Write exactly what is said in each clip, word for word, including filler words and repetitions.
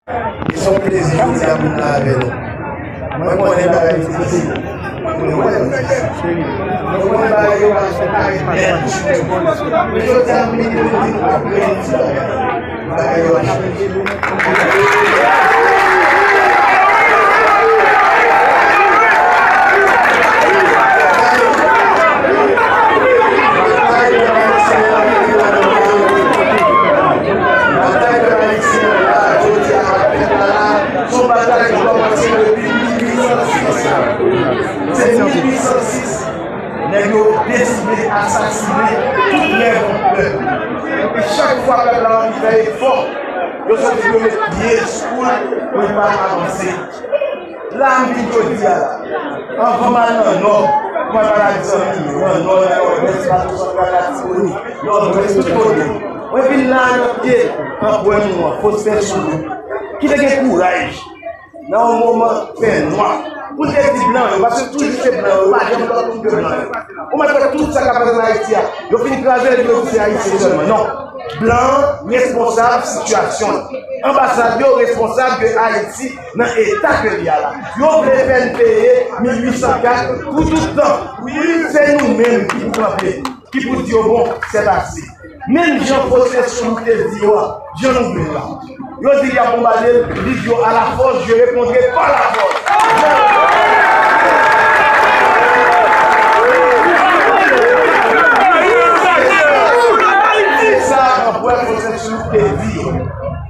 E se yon plezi jodi a pou m la avè nou. Mwen konnen bagay difisil. Mwen konnen bagay yo pa fèt nèt. Men jodi a m vini pou m di nou ap grenn ti bagay. Bagay yo ap chanje. Batay pèp ayisyen an la, jodi a, pèp la la, se yon batay ki kòmanse depi mil uit san sis. Se mil uit san sis, nèg yo deside asasinen tout rèv yon pèp. Epi chak fwa pèp la anvi fè efò, yo santi yo met pye sou l pou l pa avanse. La m vin jodi a la. Anvan m al nan Nò, mwen pale ak zanmi m yo nan Nò, nan Nòdwès, Bato Santral, Latibonit, Nòdwès, tout kote. Mwen vin la nan pye anprè nou an, Fosfè Soulou, ki te gen kouraj nan yon moman fè nwa pou l te di blan yo, paske toujou se blan yo, yo pa janm lòt moun ke blan yo. Ou mèt wè tout sa k ap pase nan Ayiti a, yo fin kraze l, yo di se Ayisyen sèlman. Non. Blan an responsab sitiyasyon l. Anbasad yo responsab de Ayiti nan eta ke li a la. Yo vle fè n peye mil uit san kat pou tout tan. Wi, se nou menm ki pou kanpe, ki pou di yo, bon, c'est assez. Menm jan Fosfè Soulou te di yo a, jan nou vle la. Yo di y ap bonbade l, li di yo, à la force, je répondrai par la force. Se sa anprè Fosfè Soulou te di yo.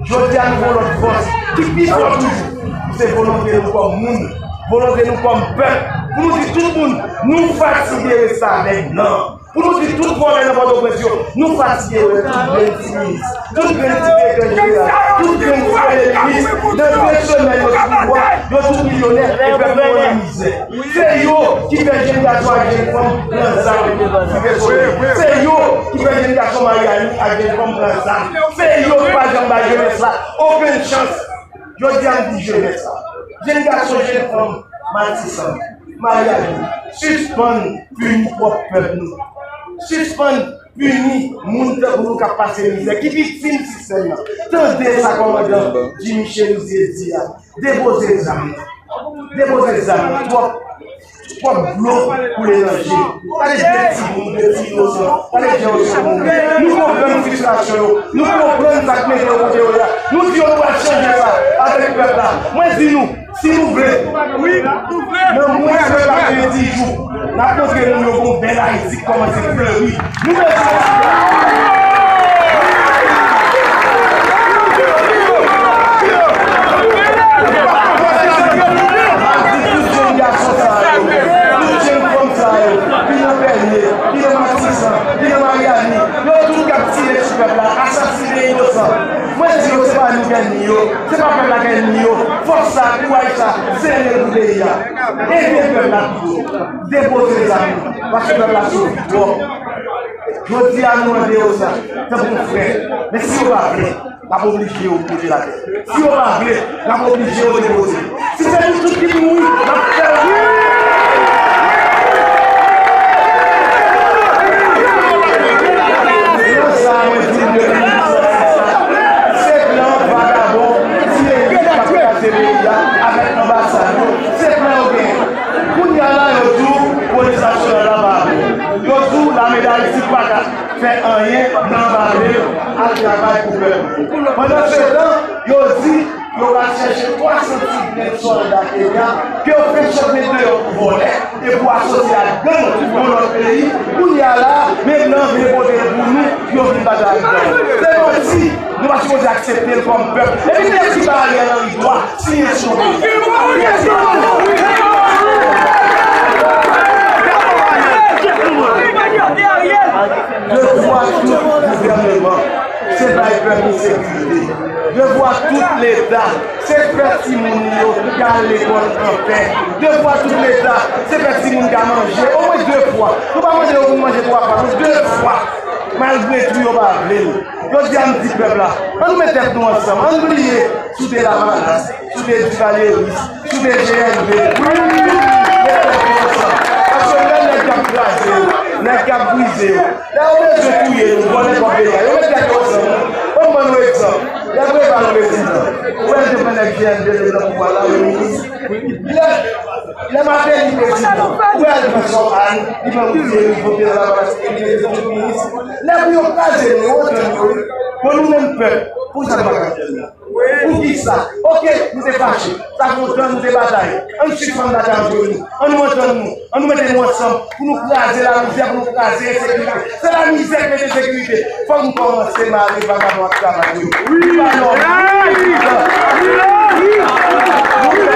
Jodi a nou gon lòt fòs ki pi fò toujou. Se volonte nou kòm moun, volonte nou kòm pèp, pou nou di tout moun, nou fatige restavèk blan. Pou nou di tout vòlè nan Pòtoprens yo, nou fatige wè tout grenn ti minis, tout grenn ti direktè jeneral, tout grenn ti premye minis, nan de semèn yo sou pouvwa, yo tout milyonè, e pèp nou an nan mizè. Se yo ki fè jenn gason ak jenn fanm pran zam, rive sove. Se yo ki fè jenn gason Maryani ak jenn fanm pran zam. Se yo ki pa janm bay jenès la okenn chans. Jodi a m di jenès la, jenn gason, jenn fanm, Matisan, Maryani, sispann pini pwòp pèp nou. Sispann pini moun tankou nou k ap pase mizè, ki viktim sistèm nan. Tande sa kòmandan Jimmy Chérizier di a. Depoze zam nan. Depoze zam nan. Twòp, twòp dlo koule nan je. Gade de timoun, de ti inosan. Gade jan yo sou moun. Nou konprann fristrasyon yo. Nou konprann sa k mete yo kote yo ye a. Nou di yo nou pral chanje sa avèk pèp la. Mwen di nou, si nou vle, wi, nan mwens ke pa gen dis jou, n ap montre moun yo gon bèl Ayiti k kòmanse fleri. Nou bezwen ti gaz. M ap di tout jenn gason sa yo, tout jenn fanm sa yo, ki nan Pènye, ki nan Matisan, ki nan Maryani, yo tout k ap tire sou pèp la, asasinen inosan. Mwen di yo, se pa nou k ènmi yo, se pa pèp la k ènmi yo. Fòs sa, kouraj sa, se ennmi pou peyi a. Ede pèp la pito. Depoze zam yo, paske pèp la soufri twòp. Jodi a nou mande yo sa, tankou yon frè. Men si yo pa vle, n ap oblije yo pote l atè. Si yo pa vle, n ap oblije yo depoze. Si se nou tout ki pou mouri, n ap fè l. Plan sa a mwen di w depi mil uit san sis la, se plan vagabon, ti elit k ap kraze peyi a avèk anbasad yo. Se plan yo genyen. Kounye a la, yo di w polis nasyonal la pa bon. Yo di w lame d Ayiti pa ka fè anyen, blan pa vle l, al travay pou pèp. Pandansetan, yo di yo pral chèche twa san ti grenn sòlda Kenya, ke yo fenk sot met deyò pou vòlè, e pou asosye ak gang yon lòt peyi. Kounye a la, men blan vle pote l pou nou, pou yo vin batay ak gang. Se manti, nou pa sipoze aksepte l kòm pèp. Epi nèg ki pa ale an Henri twa, siyen sou nou. Devwa tout gouvèneman, se bay pèp nou sekirite. Devwa tout Leta, se fè timoun yo ka al lekòl anpè. Devwa tout Leta, se fè timoun ka manje omwen de fwa. Nou pa mande yo pou manje twa fwa, non, de fwa. Malgre tou yo pa vle l. Jodi a m di pèp la, ann nou met tèt nou ansanm, ann bliye si w te Lavalas, si w te Divalyeris, si w te G N V. Wi, met tèt nou ansanm. Paske lè nèg k ap kraze yo, nèg k ap brize yo, lè yo bezwen touye nou, vòlè kòb Leta, yo met tèt yo ansanm. Ban m ban nou egzanp. Lè Preval prezidan, ou wè l te G N D te nan pouvwa la, yo minis. Lè, lè Martelly te di, ou wè Alphonse Anne, li pran Gouye, li vote nan lapalas, li te di minis. Lè pou yo kraze nou, yo antann yo, wi. Bon, nou menm pèp, pou sa nou pa ka fè la? Poukisa? Oke, nou te fache. Sa fè yon tan nou te batay. Ann sispann batay antre nou. Ann nou antann nou. Ann nou mete nou ansanm pou nou kraze lamizè, pou nou kraze ensekirite. Se lamizè ki mete ensekirite. Fòk nou kòmanse mare vagabon ak travay yo. Li pa nòmal. Nou ka,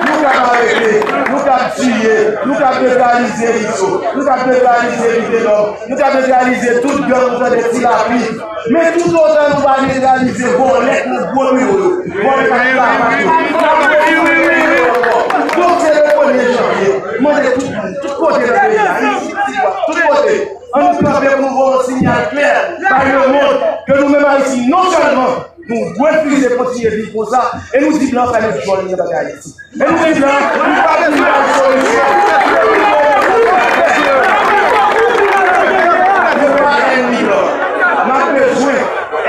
nou ka arete, nou ka tiye, nou ka netralize Izo, nou ka netralize Vitelòm, nou ka netralize tout gang ou tande Ti Lapli. Men toutotan nou pa netralize vòlè k nan gwo biwo yo, vòlè k ap travay yo, n ap retounen ankò. Donk se le premye janvye, mande tout moun, tout kote nan peyi a, Ayiti, Tigwav, tout kote, ann nou kanpe pou nou voye yon siyal klè bay lemonn ke nou menm Ayiti, non sèlman nou refize kontinye viv konsa, e nou di blan fèmen djòl li anba Ayiti. E nou di blan, nou pa vin bay solisyon. Nou pa ènmi blan. N ap bezwen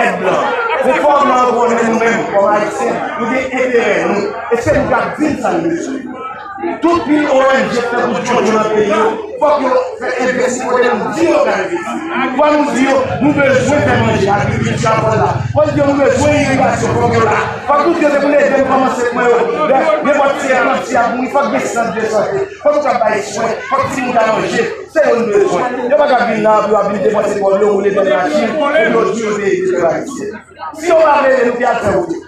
èd blan. Men fò blan an konnen nou menm, kòm Ayisyen, nou gen enterè nou. E se nou k ap di n sa nou bezwen. Tout pil O N G k fè kout tchoncho nan peyi yo, fòk yo fè envesti kote nou di yo ka envesti. Fò nou di yo, nou bezwen fè manje, agrikilti a fò l la. Fò n di yo, nou bezwen irigasyon, fòk yo la. Fòk nou di yo, se pou n ede n kòmanse pran yo. Lè nenpòt ti èpilèpsi ap mouri, fòk gen sant de sante. Fòk nou ka bay swen, fòk timoun ka manje. Se yo n bezwen. Yo pa ka vin la, pou yo ap vin depanse kòb yo, woule bèl machin, epi yo di yo te ede pèp ayisyen. Si yo pa vle ede nou, ki al fè wout yo.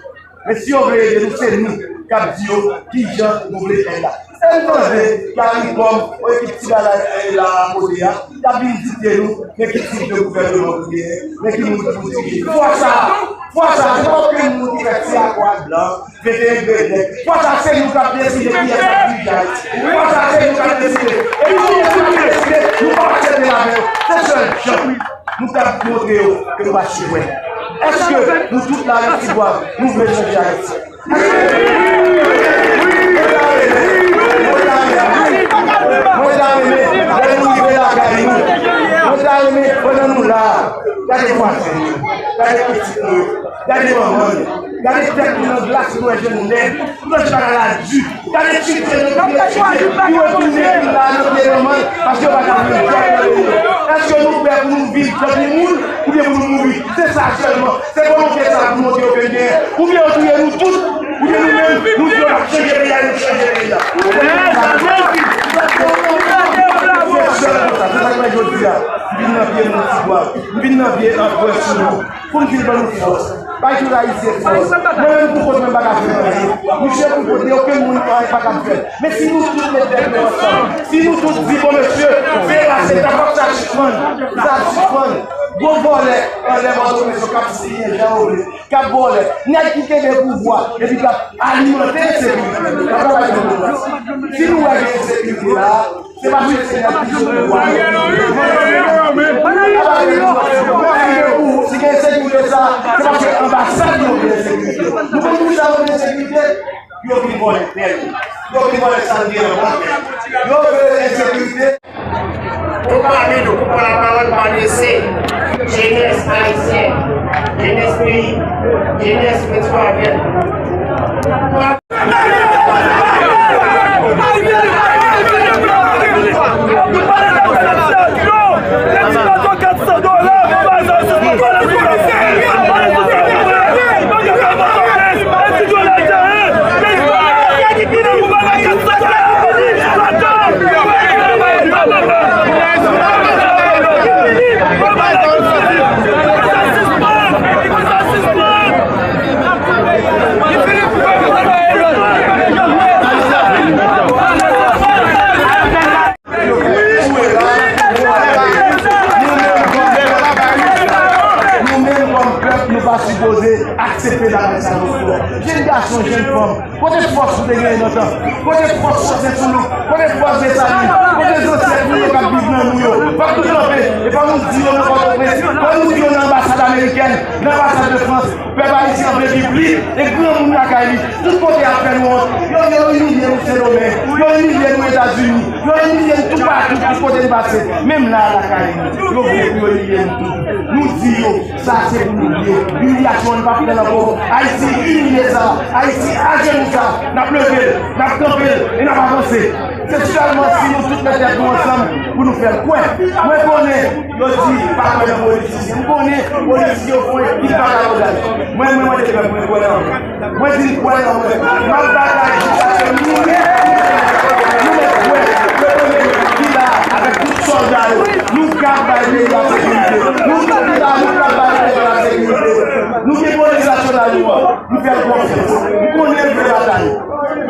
Men si yo vle ede nou, se nou k ap di yo kijan nou vle fè l la. E m tande CARICOM, yon ekip ti bagay, eh, la a kote a, y ap vin dikte nou men ki tip de gouvènman pou genyen, men ki moun ki pou dirije. Fwa sa a, fwa sa a, se pa okenn moun ki fè ti akò ak blan, venteyen grenn nèg. Fwa sa a, se nou k ap deside kiyès k ap dirije Ayiti. Fwa sa a, se nou k ap deside. E nou menm pou nou deside, nou p ap aksepte l avè yo. Se sèl jan nou t ap montre yo ke nou pa sou pwen. Èske nou tout la nan Tigwav, nou vle chanje Ayiti? Èske mwen ta renmen, mwen ta renmen, mwen ta renmen, lè nou rive lakay nou, mwen ta renmen, pandan nou la a, gade vwazen nou yo, gade pitit nou yo, gade manman nou, gade tèt nou nan glas, nou wè je nou nèg. Blanch pa ka la di. Gade ti jèn yo ki etidye, ki retounen vin la nan pye manman, paske yo pa ka jwenn djòb nan peyi yo. Èske nou prè pou nou viv jan timoun, oubyen pou nou mouri? Se sa sèlman. Se volonte sa a pou montre yo ke n genyen. Oubyen yo touye nou tout, oubyen nou menm, nou di yo n ap chanje peyi a, nou chanje peyi a. Se sèl konsa. Se sa k fè jodi a, m vin nan pye moun Tigwav, m vin nan pye anprè sou nou. Pou n di l ban nou fòs. Bay tout Ayisyen fòs. Mwen menm pou kont mwen m pa ka fè anyen. Misye pou kont li, okenn moun pa, pa ka fè. Men si nou tout met tèt nou ansanm, si nou tout di, bon mesye, fè pase, ta fòk sa sispann, sa sispann. Gwo vòlè anlè Pòtoprens yo k ap siyen jan yo vle, k ap vòlè. Nèg ki kenbe pouvwa epi k ap alimante ensekirite, k ap travay pou pouvwa. Si nou wè gen ensekirite la, se paske se nèg ki sou pouvwa yo. Si gen ensekirite sa, se paske anbasad yo gen ensekirite. Nou konn poukisa yo gen ensekirite? Yo vin vòlè tè nou. Yo vin vòlè sa n gen anba tè nou. Yo vle ensekirite. Pou pami nou, pou pran lapawòl, m adrese jenès ayisyèn, jenès peyi, jenès Petwavèn. Nou menm kòm pèp, nou pa sipoze aksepte bagay sa yo ankò. Jenn gason, jenn fanm, kote fòs nou te genyen nan tan? Kote fòs Chòsentou nou? Kote fòs Desalin? Kote zansèt nou yo k ap viv nan nou yo? Fòk nou kanpe. E fòk nou di yo nan Pòtoprens, fòk nou di yo nan anbasad amerikèn, nan anbasad de Frans. Pèp ayisyen an vle viv li e granmoun lakay li. Tout kote y ap Fè nou wont. Yo, yo imilye nou Sendomeng, yo imilye nou Etazini, yo imilye nou toupatou, tout kote n pase. Menm la, lakay nou, yo vle pou yo imilye nou tou. Nou di yo, sa se pou nou ye. Imilyasyon an, n p ap pran l ankò. Ayiti imilye sa, Ayiti ajenou sa, n ap leve l, n ap kanpe l e n ap avanse. Se sèlman si nou tout met tèt nou ansanm pou nou fè l. Kwè, mwen konnen yo di pa kwè nan politisyen. M konnen politisyen yo fè yon ekip vakabondaj. Mwen, mwen, mwen, mwen kwè nan mwen. Mwen di l kwè nan mwen. M ap batay jiskaske m mouri. Nou mèt kwè, mwen konnen ki la avèk tout sòlda yo. Nou kab bay peyi a sekirite. Nou ki la, nou kab bay peyi a sekirite. Nou gen polis nasyonal nou an. M fè l konfyans. M konnen l vle batay.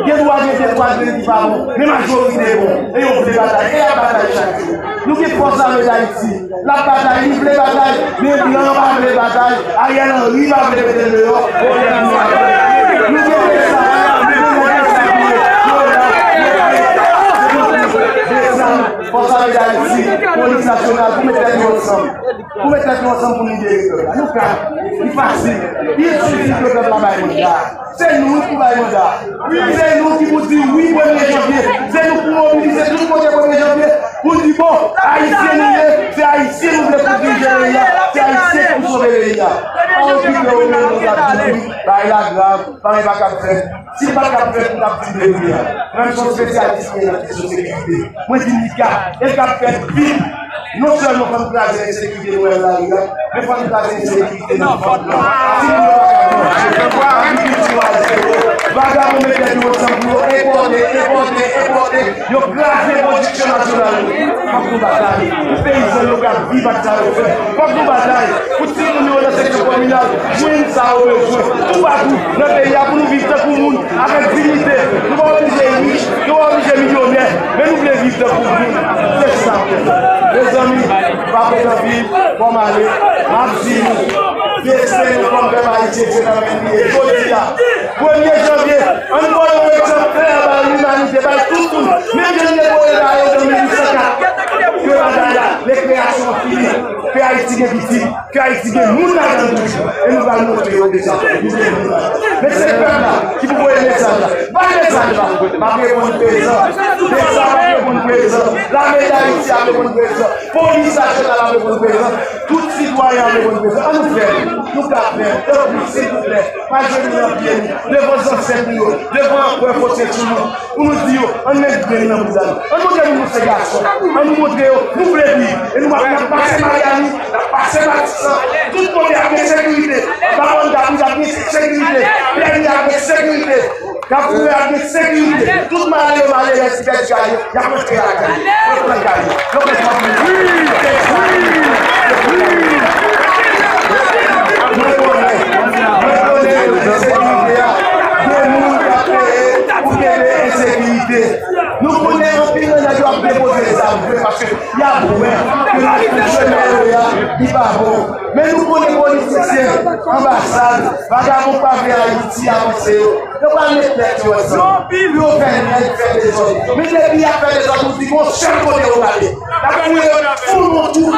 Gen dwa gen de twa grenn ki pa bon, men majorite bon. E yo vle batay. E y ap batay chak jou. Nou gen Fòs Ame Dayiti. L ap batay, li vle batay, men blan pa vle batay. Ariel Henry pa vle mete l deyò. Nou gen Deza, nou gen Deza, Deza, Fòs Ame Dayiti, Polis Nasyonal, pou met tèt nou ansanm. Pou met tèt nou ansanm pou nou libere pèp la. Nou ka, li fasil. Li fasil pou pèp la bay manda. Se nou wi pou bay manda. Se nou ki pou di wi premye janvye. Se nou pou mobilize tout kote premye janvye pou di bon, Ayisyen nou ye, se Ayisyen nou vle pou dirije peyi a, se Ayisyen ki pou sove peyi a. Pa okipe yo menm, nou ap di wi, bagay la grav, bagay pa kab fèt. Si l pa t ap fèt, nou t ap di l depi a. Mwen, m se yon espesyalis ki nan kesyon sekirite. Mwen di li ka, e l ka fèt vit. Non sèlman fò n kraze ensekirite nou wè nan lari a, men fò n kraze ensekirite nan vant lan. Timoun yo pa ka manje, agrikilti yo a zewo. Vagabon met tèt yo ansanm pou yo enpòte, enpòte, enpòte. Yo kraze pwodiksyon nasyonal nou. Fòk nou batay pou peyizan yo ka viv ak sa yo fè. Fòk nou batay pou timoun yo nan seksyon kominal jwenn sa yo bezwen toupatou nan peyi a pou nou viv tankou moun, avèk diyite. Nou pa oblije rich, nou pa oblije milyonè, men nou vle viv tankou moun. Se sa. Mezanmi, pa pran anpil, bon, m ale. M ap di nou, desten nou kòm pèp ayisyen, se nan men nou ye. Jodi a, premye janvye, ann voye yon egzanp klè bay limanite, bay tout moun. Menm jan n te voye ba yo nan mil uit san kat, ke bagay la, rekreyasyon an fini, ke Ayiti gen pitit, ke Ayiti gen moun ladan l toujou. E nou pral montre yo deja, nou gen moun ladan l. Men se pèp la ki pou voye mesaj la. Bay mesaj la. M ap reponn prezan. Deza ap reponn prezan. Lame Dayiti ap reponn prezan. Polis nasyonal ap reponn prezan. Tout sitwayen ap reponn prezan. Ann nou fè l. Nou ka fè l. Tanpri, silvouplè. Pa jwenn nou nan pye nou. Devan zansèt nou yo. Devan anprè pote sou nou. Pou nou di yo, ann met grenn nan bouda nou. Ann montre moun nou se gason. Ann nou montre yo, nou vle viv. E nou ap, n ap pase Miami, n ap pase Matisan. Tout kote ap gen sekirite. Anba banda bouda ap gen sekirite. Pèdi ap gen sekirite. Kafou ap gen sekirite. Tout malere, malerèz ki pèdi kay yo, y ap rantre lakay yo. Yo pran kay yo. Yo pran kay yo. Wi! Wi! Wi! Mwen konnen, mwen konnen ensekirite a. Gen moun k ap peye pou kenbe ensekirite. Nou konnen anpil nan nèg yo ap depoze zam vre paske y ap wè ke lavi chomè yo ye a, li pa bon. Men nou konnen politisyen, anbasad, vagabon k pa vle Ayiti avanse yo, yo pral met tèt yo ansanm pou yo fè nèg fè dezòd. Men depi y ap fè dezòd, nou di gon sèl kote yo prale. Y ap fouye, fou nou tou.